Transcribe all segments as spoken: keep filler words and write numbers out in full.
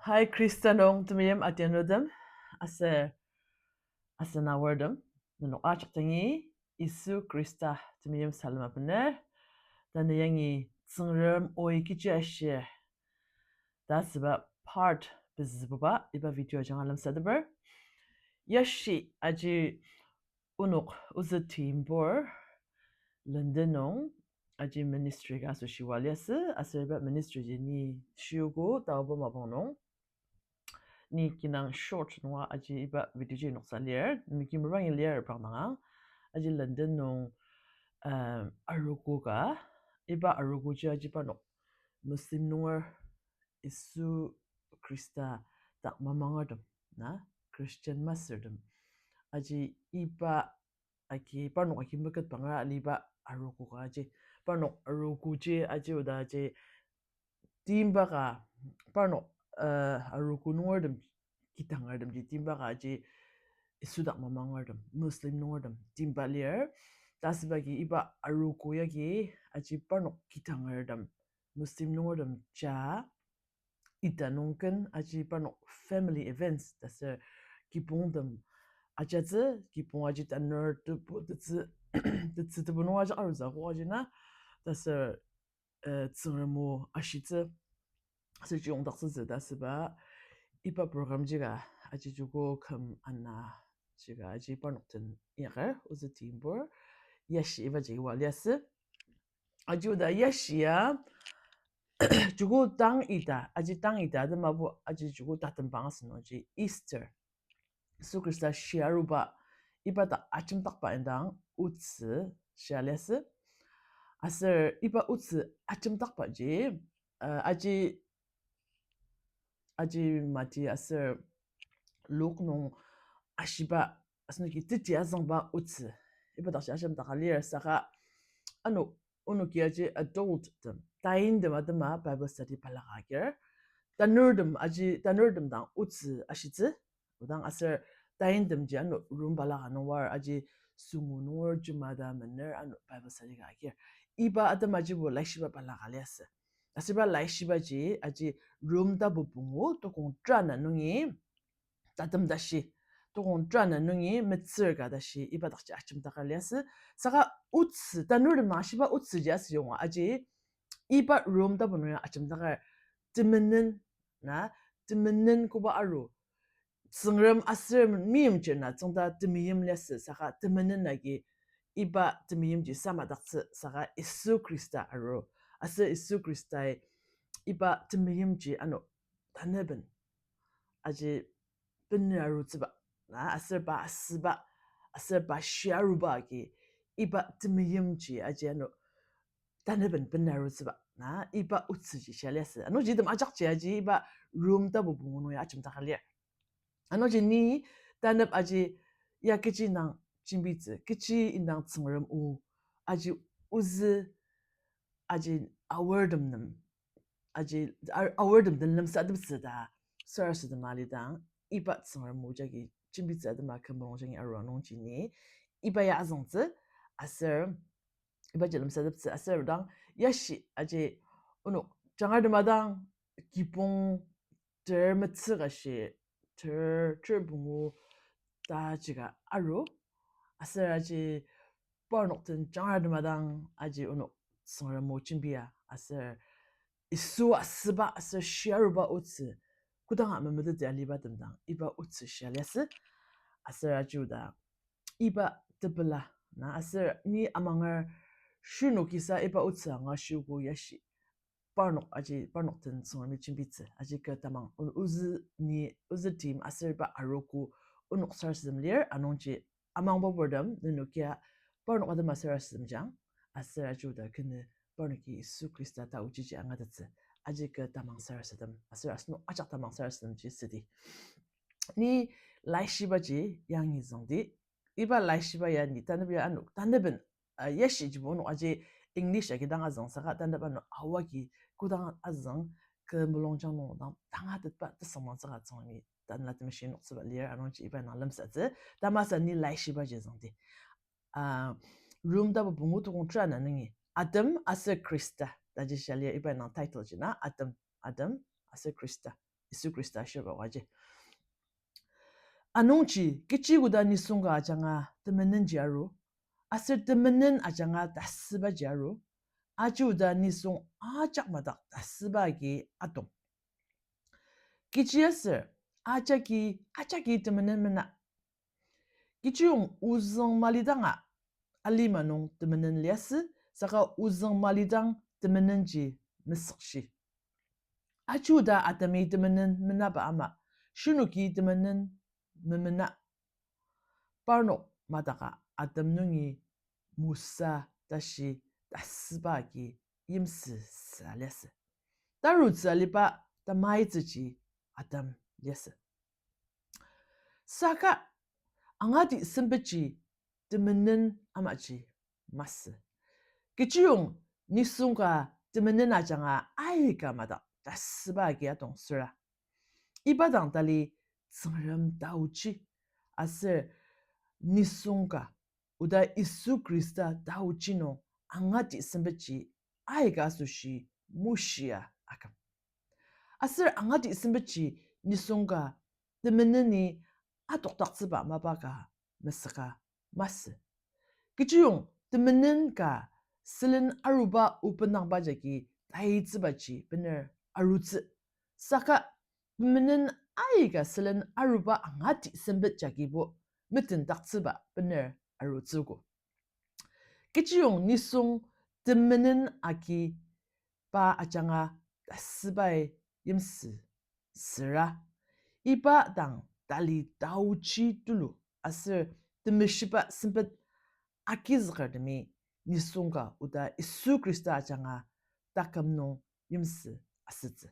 Hi, Khrista nung temeim atianutem, aser asen awartem, nenok ajak dangi Yisu Khrista temeim salem abener. Tanü yangi Tsüngrem oi kechi ashir ta asüba part pezübuba iba video ajanga lemsateper. Yashi aji onok ozü tembur London nung aji ministry ka asoshi oa liasü, aser iba ministry ji ni shiogo taoba mapang nung. Ni kinang short nunga aji iba video ji noksa lir, nenoki merangi lir reprangdanga. Aji London nung, um, arogo ka, iba arogo ji aji parnok Muslim nunger Yisu Khrista dak mamangertem, na, Christian masürtem. Aji iba agi, parnok agi meketbanger aliba arogo ka aji, parnok arogo ji aji oda aji timba ka, parnok, uh, arogo nungertem kidangertem ji timba ka aji Yisu dak mamangertem, Muslim nungertem timba lir. Ta asüba agi iba arogo yagi aji parnok kidangertem, Muslim nungertem ja ita nung ken aji parnok family events ta ser kibongtem ajatsü, kibong aji tanur tebu tetsü, tetsü tebu nung ajak arutsü akok aji na, ta ser, eh, Tsüngrem o ashitsü, aser chiyongdaktsütsü ta asüba iba program ji ka aji joko küm ana ji ka aji parnok den inyaker ozü tembur yashi iba ji oa liasü. Aji oda yashi ya joko tang ita, aji tang ita atema bo aji joko tatembang asünungji Easter, Yisu Khrista shia aruba, iba dak ajemdakba indang otsü shia liasü. Aser iba otsü ajemdakba ji, uh, aji, aji Mati aser Luk nung ashiba asenoki teti azüngba otsü iba dakji ajemdaka lir saka ano onoki aji adult tem, taintem atema Bible study balaka agir. Tanurtem aji, tanurtem dang otsü ashitsü, odang aser taintem ji ano room balaka nung war aji sungu nunger jemada mener ano Bible study ka agir. Iba atema jibo laishiba balaka liasü. Aser iba laishiba ji aji Rom tapu pungu tokong tera na nungi tatem tashi, tokong tera na nungi metsür ka tashi iba dakji ajemdaka liasü. Saka otsü, tanurtem ashiba otsü ji asüyonga aji iba Rom tapu nungi ajemdaka temenen, na, temenen koba aru, Tsüngrem aser meimchir na tsüngda temeim liasü saka temenen agi iba temeimji samadaktsü saka Yisu Khrista aru. Aser Yisu Khristai iba temeimji ano taneben aji bena arutsüba, na, aser pa asüba, aser pa shia aruba agi iba temeimji aji ano taneben bena arutsüba, na, iba otsüji shia liasü. Anungji item ajakji aji iba Rom tapu pungu nung ya ajemdaka lir. Anungji ni tanep aji ya kechi indang jembitsü, kechi indang Tsüngrem o, aji ozü, aji awartem nem, aji a-, awartem den lemsateptsü ta sarasadema alidang, iba Tsüngrem o jagi jembitsü atema kü mulung jangi arua nungji ni iba ya azüngtsü, aser ibaji lemsateptsü aser dang yashi aji onok jangar tema dang kibong ter metsü ka shi ter, ter pungu ta jika aru, aser aji parnok den jangar tema dang aji onok Tsüngrem o jembia aser Yisu asüba aser shia aruba otsü kodanga memeteti aliba tem dang iba otsü shia liasü. Aser aji oda iba tepela, na, aser ni amanger shirnokisa iba otsü anga shiogo yashi parnok aji parnok den Tsüngremi jembitsü aji kü tamang o-, ozü ni, ozü team aser iba arogo onok sarasadem lir anungji amangba purtem nenokia parnok atema sarasademjang, aser aji oda kü nü parnoki Yisu Khrista ta ojiji angatettsü aji kü tamang sarasadem aser asenok ajak tamang sarasademji südi. Ni laishibaji yangi züngdi. Iba laishiba ya ni tanep ya ano, taneben, uh, yashi jibo onok aji English agi dang azüng saka tanep ano aoa agi kodang azüng kü mulungjang nung dang tangatetba tesüngmang saka Tsüngremi Tanela Temeshi noktsüba lir anungji iba indang lemsatsü. Tamasa ni laishibaji züngdi. Ah, Rom tapu pungu tokong tera na nungi Adam aser Khrista taji shia lir iba indang title ji na Adam, Adam aser Khrista. Yisu Khrista ashiba oaji. Anungji, kechi koda nisung ka ajanga temenenji aru, aser temenen ajanga tasübaji aru, aji oda nisung ajak madak tasüba agi atong. Kechiaser, ajaki, ajaki temenen mena. Kechiyong ozüng malidanga alima nung temenen liasü, saka ozüng malidang temenenji mesükshi. Aji oda Adami temenen menaba ama, shinoki temenen memena. Parnok madaka Adam nungi Mosa tashi tasüba agi yimsüsa liasü. Tarutsü aliba tamaitsüji Adam liasü. Saka angati sempetji temenen amaji masü. Kechiyong nisung ka temenen ajanga aika madak tasüba agi atong süra. Iba dang tali Tsüngrem taochi aser nisung ka oda Yisu Khrista taochi nung angati sempetji aika asoshi mushia aküm. Aser angati sempetji nisung ka temeneni atokdaktsüba mapa ka mesüka masü. Kechiyong temenen ka sülen aruba obenangba jagi taitsübaji bener arutsü. Saka temenen aika sülen aruba angati sempet jagibo metendaktsüba bener arutsüogo. Kechiyong nisung temenen agi pa ajanga tasübai yimsü süra, iba dang tali taochi tulu aser temeshiba sempet agizükertemi nisung ka oda Yisu Khrista ajanga taküm nung yimsü asütsü.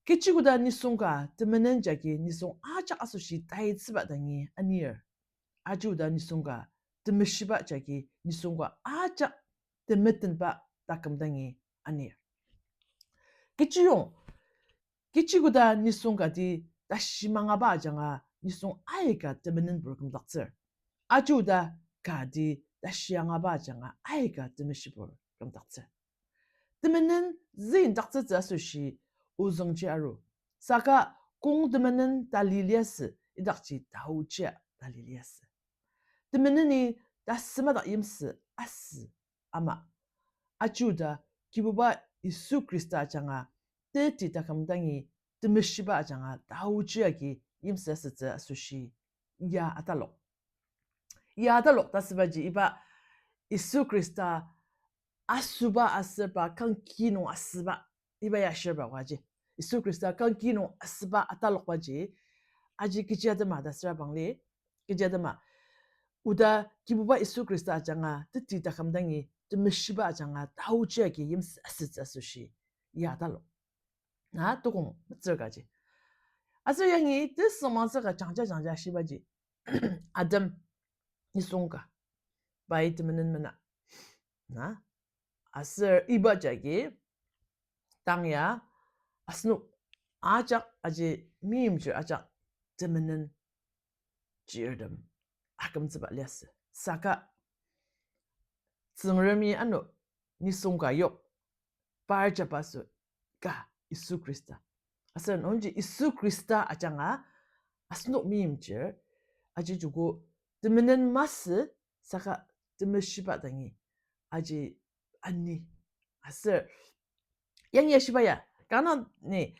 Kechi koda nisung ka temenen jagi nisung ajak asoshi taitsüba dangi anir. Aji oda nisung ka temeshiba jagi nisung ka ajak temetenba taküm dangi anir. Kechiyong, kechi koda nisung kati tashi mangaba ajanga nisung aika temenenbur kümdaktsür. Aji oda kati tashi angaba ajanga aika temeshibur kümdaktsür. Temenen züindaktsütsü asoshi ozüngji aru. Saka kong temenen tali liasü idakji taochia tali liasü. Temeneni tasümadak yimsü asü ama. Aji oda Kibuba Yisu Khrista ajanga teti taküm dangi temeshiba ajanga taochi agi yimsü asütsü asoshi ya atalok. Ya atalok ta asübaji iba Yisu Khrista asüba aser pa kangki nung asüba iba ya ashirba oaji. Yisu Khrista kangki nung asüba atalokbaji, aji kechi atema ta süra bangli, kechi atema. Oda Kibuba Yisu Khrista ajanga teti taküm dangi temeshiba ajanga taochi agi yimsü asütsü asoshi ya atalok. Na tukong metsür kaji. Aser yangi tesüngmangtsü ka jangja jangja shibaji. Adam nisung ka pai temenen mena. Na aser iba jagi tang ya asenok ajak aji meimchir ajak temenen chirtem akümtsüba liasü. Saka Tsüngremi ano nisung ka yok par jabaso ka Yisu Khrista. Aser nungji Yisu Khrista ajanga asenok meimchir aji joko temenen masü saka temeshiba dangi aji ani. Aser yangi ya shiba ya, kanga ni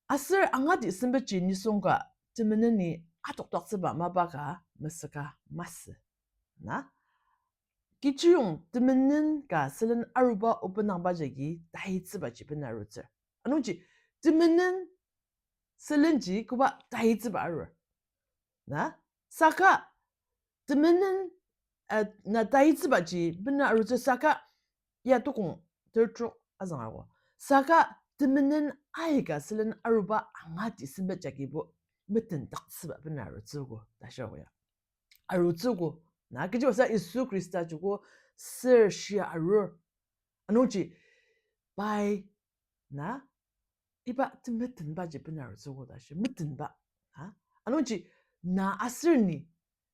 aser angati sempetji nisung ka temeneni atokdaktsüba mapa ka mesüka masü. Na kechiyong temenen ka sülen aruba obenangba jagi taitsübaji bena arutsür. Anungji temenen sülenji koba taitsüba arur. Na saka temenen, eh, na taitsübaji bena arutsü saka ya tukong tertrok azangago. Saka temenen aika sülen aruba angati sempet jagibo metendaktsüba bena arutsüogo ta shia ya. Arutsüogo. Na kechiasa Yisu Khrista joko ser shia arur. Anungji pai na iba temetenbaji bena arutsüogo ta shi metenba. Ha? Anungji na aser ni,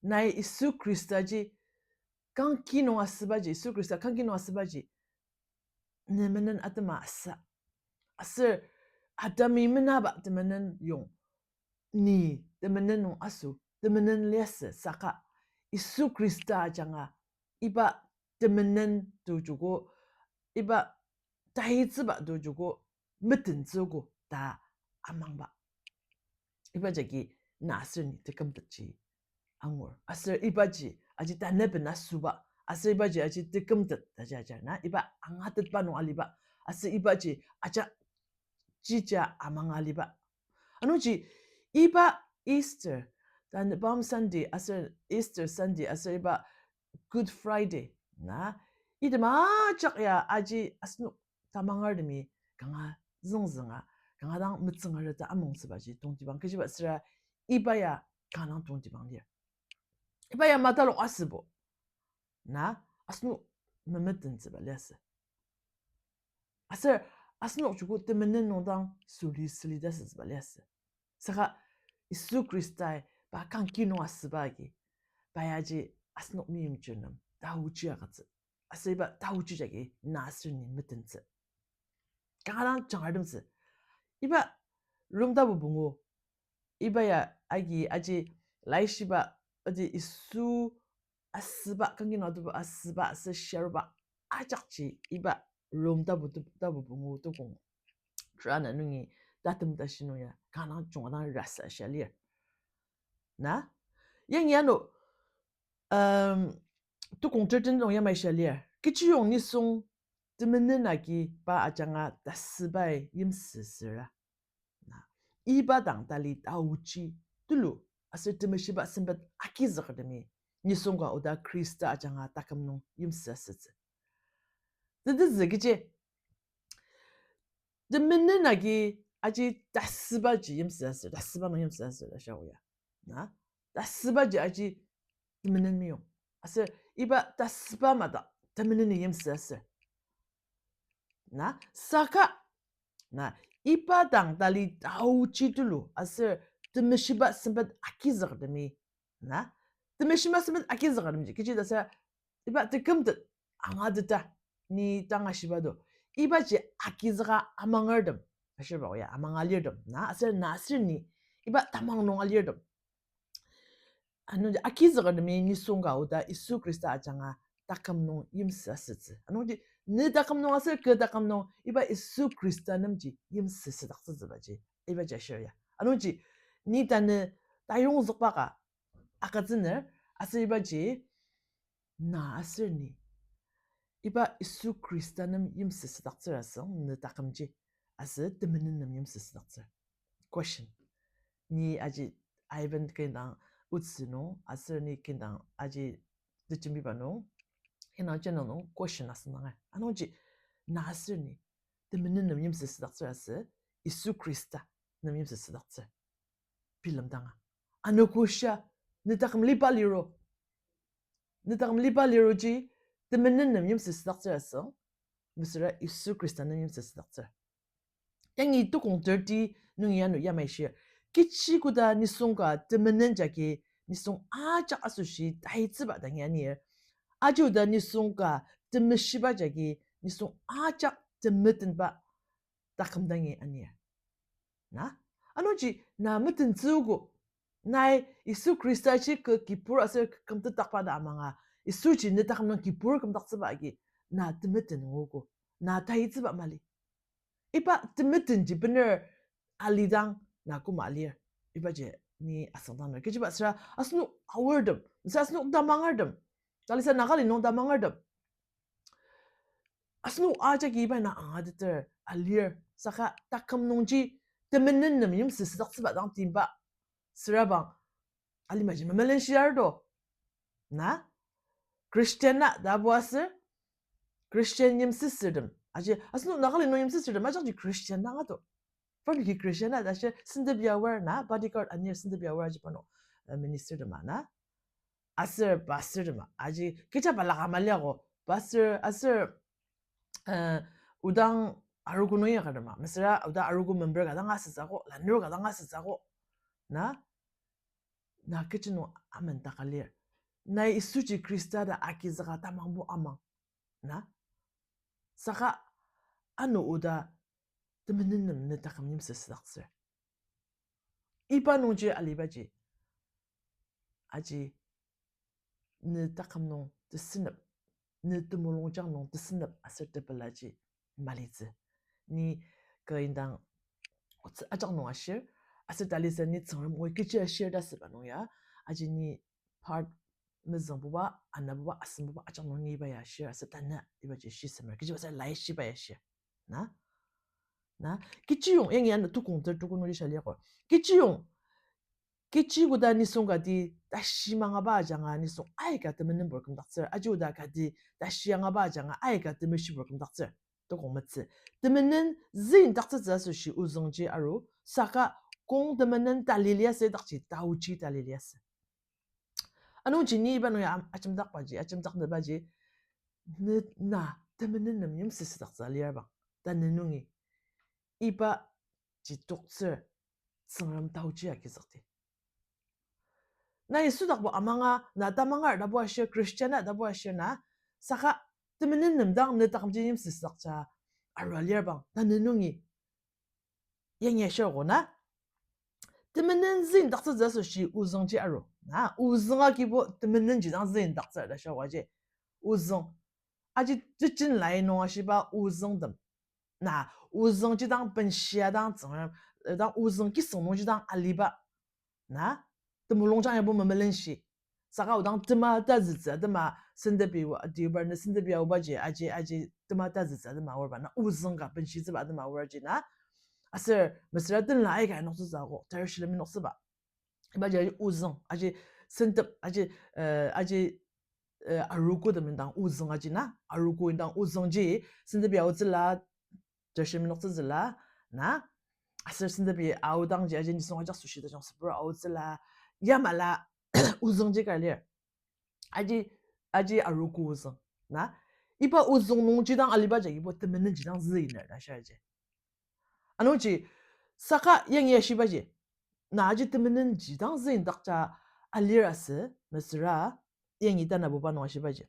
nai Yisu Khrista ji kangki nung asübaji, Yisu Khrista kangki nung asübaji, ne menen atema asa. Aser Adami menaba temenen yong, ni temenen nung aso, temenen liasü saka, Yisu Khrista ajanga, iba temenen to joko, iba taitsüba to joko, metentsüogo ta amangba. Iba jagi na aser ni tekümtetji angur. Aser ibaji aji tanü bena süba. Aser ibaji aji tekümtet ta jaja na. Iba angatetba nung aliba. Aser ibaji aja jija amang aliba. Anungji iba Easter, tanü Palm Sunday, aser Easter Sunday, aser iba Good Friday, na, item ajak ya aji asenok tamangertemi kanga züngzünga, kanga dang metsünger ta amongtsübaji tongtibang kechiba süra iba ya kanga dang tongtibang lir. Iba ya matalok asübo, na, asenok memetentsüba liasü. Aser asenok joko temenen nung dang süli süli ta asütsüba liasü. Saka Yisu Khristai pa kangki nung asüba agi, pa yaji asenok meimchir nem taochi agütsü. Aser iba taochi jagi na aser ni metentsü. Kanga dang jangartemtsü. Iba Rom tapu pungu. Iba ya agi aji laishiba, aji Yisu asüba, kangki nung atuba asüba aser shiaruba ajakji iba Rom tapu, tapu pungu tukong trana nungi tatem tashi nung ya kanga junga dang rasa shia lir. Na, yangi ano, um, tukong thirteen nung yamai shia lir. Kechiyong nisung temenen agi pa ajanga tasübai yimsüsüra, na, iba dang tali taochi tulu aser temeshiba sempet agizükertemi nisung ka oda Khrista ajanga taküm nung yimsü asütsü. Tetezü kechi, temenen agi aji tasübaji yimsü asü, tasüba nung yimsü asü ta shia oya. Na, tasübaji aji temenen meyong. Aser iba tasüba madak temenen ni yimsü asü. Na, saka, na, iba dang tali taochi tulu aser temeshiba sempet agizükertemi, na, temeshiba sempet agizükertemji kechi ta sa, iba tekümtet angateta ni tanga shiba do. Ibaji agizüka amangertem, ashiba oya amang alirtem, na, aser na aser ni iba tamang nung alirtem. Anungji agizükertemi nisung ka oda Yisu Khrista ajanga taküm nung yimsü asütsü. Anungji ne taküm nung aser kü taküm nung iba Yisu Khrista nemji yimsü südaktsütsübaji ibaji ashir ya. Anungji ni tanü tayongzükba ka agütsüner aser ibaji na aser ni iba Yisu Khrista nem yimsü südaktsür asüng ne takümji aser temenen nem yimsü südaktsür. Question. Ni aji Ivan kendang otsü nung aser ni kendang aji tejembiba nung, kendang channel nung question asüngdangai. Anungji na aser ni temenen nem yimsü südaktsür aser Yisu Khrista nem yimsü südaktsür? Bilemdanga, anogo shia, ne taküm liba liro? Ne taküm liba liroji temenen nem yimsü südaktsür asüng, mesüra Yisu Khrista nem yimsü südaktsür? Yangi tukong thirty nungi ano yamai shir. Kechi koda nisung ka temenen jagi nisung ajak asoshi taitsüba dangi anir, aji oda nisung ka temeshiba jagi nisung ajak temetenba taküm dangi anir. Na, anungji na metentsüogo. Nai Yisu Khristaji kü kibur aser kümtetakba ta amanga, Yisuji ne taküm nung kibur kümdaktsüba agi na temeten nguogo, na taitsüba mali. Iba temetenji bener alidang na koma alir. Ibaji ni asüngdangner. Kechiba süra asenok aortem, mesüra asenok tamangertem, talisa Nagali nung tamangertem, asenok ajaki iba na angateter alir. Saka taküm nungji temenen nem yimsü südaktsüba dang timba, sürabang alimaji memelenshiar do. Na, Christian na ta abu aser, Christian yimsüsürtem, aji asenok Nagali nung yimsüsürtem ajakji Christian dang ato. Parnoki Christian na ta ashi sentep ya aor na, bodyguard anir sentep ya aor aji parnok, eh, ministertem na, aser pastortem aji kecha balaka maliago, pastor aser, eh, odang arogo nung ya kadema, mesüra oda arogo member ka dang asütsüogo, lanur ka dang asütsüogo. Na, na kechi nung amen taka lir? Nai Yisuji Khrista ta agizüka tamangbo amang. Na, saka ano oda temenen nem ne taküm yimsüsüdaktsür. Iba nungji alibaji, aji ne taküm nung tesünep, ne temulungjang nung tesünep aser tepelaji malitsü. Ni kü indang otsü ajak nung ashir, aser talisa ni Tsüngrem oi kechi ashir ta asüba nung ya, aji ni part mezüngbuba, anabuba, asembuba ajak nung ni iba ya ashir, aser tanü ibaji shisemer. Kechiba aser lai shiba ya ashir. Na? Na? Kechiyong, yangi ano tukong ter tukong nungji shia liako. Kechiyong, kechi koda nisung kati tashi mangaba ajanga nisung aika temenenbur kümdaktsür, aji oda kati tashi angaba ajanga aika temeshibur kümdaktsür. Tukong metsü. Temenen züindaktsütsü asoshi ozüngji aru, saka kong temenen tali liasü idakji taochi tali liasü. Anungji ni iba nung ya am-, ajemdakbaji, ajemdaknübaji, ne na temenen nem yimsüsüdaktsü alirbang, tanü nungi ibaji toktsür Tsüngrem taochi agizükdi. Na Yisu dakbo amanga, na tamangar tabu ashir, Christian a tabu ashir na, saka temenen nem dang ne takümji yimsüsüdaktsü aru alirbang, tanü nungi yangi ashir ko na. Temenen züindaktsütsü asoshi ozüngji aru. Na, ozüng agibo temenenji dang züindaktsür ta shia aji. Ozüng. Aji tejen lai nung ashiba ozüngtem. Na, ozüngji dang benshia dang Tsüngrem, dang ozüng kisüng nungji dang aliba. Na, temulungjang yabo memelenshi. Saka odang tema tazütsü, atema sentepi wa, atiba ne sentepi aobaji, aji, aji tema tazütsü, atema aorba. Na, ozüng ka benshitsüba, atema aorji na. Aser, mesüra tenla aika noktsütsü ako, Jerusalem noktsüba. Ibaji aji ozüng, aji sentep, aji, eh, aji, eh, arogo temen dang ozüng aji na, arogo indang ozüngji, sentepi aotsüla, Jerusalem noktsütsüla, na, aser sentepi aodangji aji nisung ajak asoshi tajung sübur aotsüla, yamala ozüngji ka lir. Aji, aji arogo ozüng, na, iba ozüng nungji dang aliba jagi ibo temenenji dang züiner ta shia aji. Anungji, saka yangi ashibaji, na aji temenenji dang züindakja alir asü, mesüra, yangi tanabuba nung ashibaji.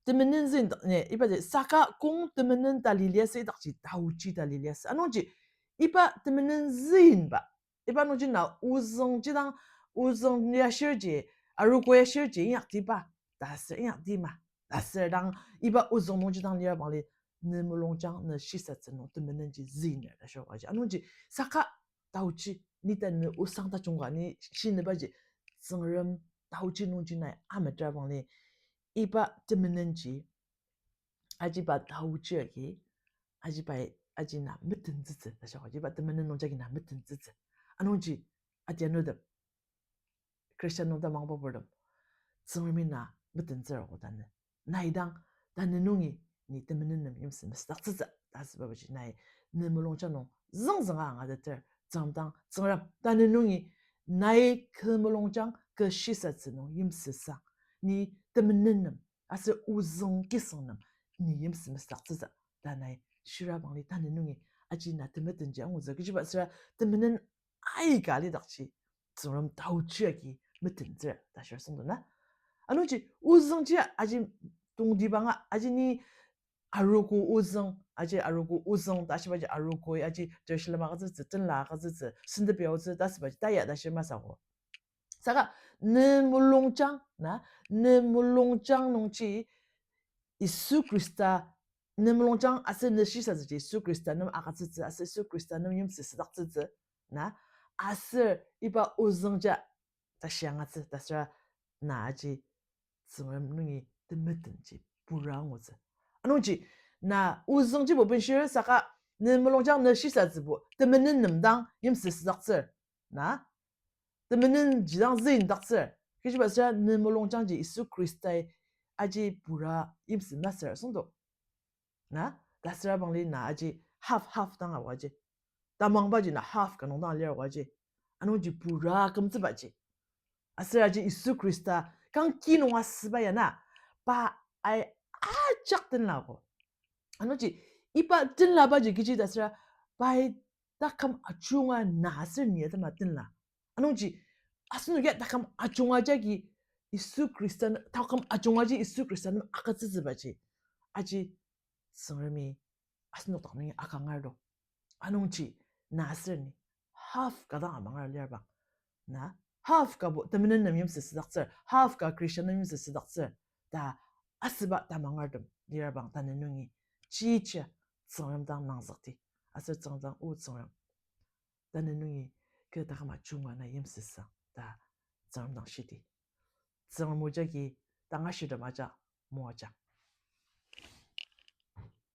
Temenen züindak, ne, ibaji, saka kong temenen tali liasü idakji taochi tali liasü. Anungji, iba temenen züinba, iba nungji na ozüngji dang, ozüng yashirji, arogo yashirji inyaktiba, ta aser inyaktima. Ta aser dang, iba ozüng nungji dang lir bangli, ne mulungjang ne shisatsü nung temenenji züiner ta shia aji. Anungji, saka taochi, ni ta ne osang tajungka ni shinübaji, Tsüngrem taochi nungji nai ametra bangli, iba temenenji, ajiba taochi agi, ajiba, aji na metentsütsü ta shia aji, iba temenen nungji agi na metentsütsü. Anungji, atianudem, Christian nung tamang baburtem, Tsüngremi na metentsür ako tanü. Nai dang, tanü nungi, ni temenen nem yimsü mesüdaktsütsü ta asübaji nai, ne mulungjang nung züngzünga angateter, Tsüngrem dang, Tsüngrem, tanü nungi, nai kü mulungjang kü shisatsü nung yimsüsa, ni temenen nem, aser ozüng kisüng nem, ni yimsü mesüdaktsütsü ta nai shira bangli tanü nungi, aji na temetenji angutsü, kechiba süra temenen aika lidakji, Tsüngrem taochi agi metentsür ta shir süngdong na. Anungji, ozüngji aji tongtibanga, aji ni arogo ozüng, aji arogo ozüng ta ashibaji arogoi, aji Jerusalem agütsütsü, tenla agütsütsü, sentepi aotsü ta asübaji, ta ya ta shir masü ako. Saka, ne mulungjang, na, ne mulungjang nungji Yisu Khrista, ne mulungjang aser ne shisatsüji Yisu Khrista nem agütsütsü, aser Yisu Khrista nem yimsü südaktsütsü, na, aser iba ozüngja tashi angatsü, ta süra na aji Tsüngrem nungi temetenji pura angutsü. Anungji, na ozüngjibo benshir saka ne mulungjang ne shisatsübo temenen nem dang yimsü südaktsür, na, temenenji dang züindaktsür. Kechiba süra ne mulungjangji Yisu Khristai aji pura yimsü masür süngdong. Na, ta süra bangli na aji half half dang aoaji. Tamangbaji na half ka nung dang lir aoaji. Anungji pura kümtsübaji. Aser aji Yisu Khrista kangki nung asüba ya na, pa ai ajak tenlako. Anungji iba tenlabaji kechi ta süra, pai taküm ajunga na aser ni atema tenla. Anungji, asenoki taküm ajunga jagi Yisu Khrista, taküm ajungaji Yisu Khrista nem agütsütsübaji, aji Tsüngremi asenok dak nungi akangar to. Anungji na aser ni half ka dang amangar lir bang, na half ka bo temenen nem yimsüsüdaktsür, half ka Christian nem yimsüsüdaktsür ta asüba tamangertem lir bang, tanü nungi chija Tsüngrem dang nangzükti, aser Tsüngrem dang o Tsüngrem, tanü nungi kü taküm ajunga na yimsüsa ta Tsüngrem dang shidi. Tsüngrem o jagi tangashirtem ajak moajang.